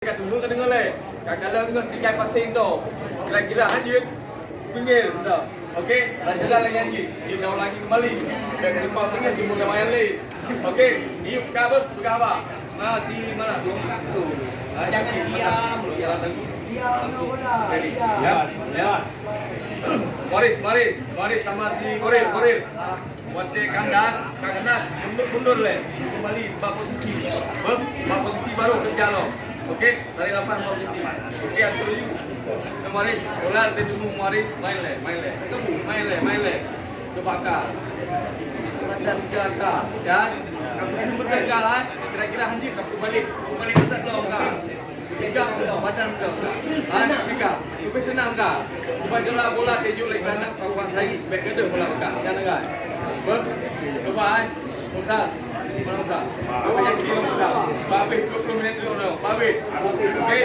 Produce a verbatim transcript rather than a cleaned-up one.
Ka tunggu ka deungoe lé. Ka kalon ngon tinggai paseng tu. Kira-kira hanjeuet. Pinggir dah. Okey, dah jalan lagi hanjeuet. Dia dah ulangi kembali. Dah kena pau tengah cuma dah main lé. Okey, yuk ka ber peugah haba. Nah, si mana? Ah, jangan diam. Diam. Langsung. Ready. Ya. Ya. Maris, Maris, Maris sama si Goril, Goril. Watèe kandas, ka kandas, mundur-mundur lé. Kembali bak posisi. Bak, bak posisi baru kerja lo. Okey, tarik nafas bak posisi. Okey, atur laju. Maris, bola teuntèe maris, main lé, main lé. Main lé, main lé. Coba ka. Sebentar kerja ka. Dan, kamu sebentar ka lah. Kira-kira hanjeuet ka balik. Balik besar lo ka. Pegang badan kau. Ha, pegang. Leubeh tenang kau. Cuba jeulaih bola teujuk lé keunan kau kuasai, bèk gadoh bola pegang. Jangan dengar. Ber-, cuba, hai. Musa. Mana Musa? Apa yang kira Musa? Babeh dua puluh minit dulu, no. Babeh. Okey.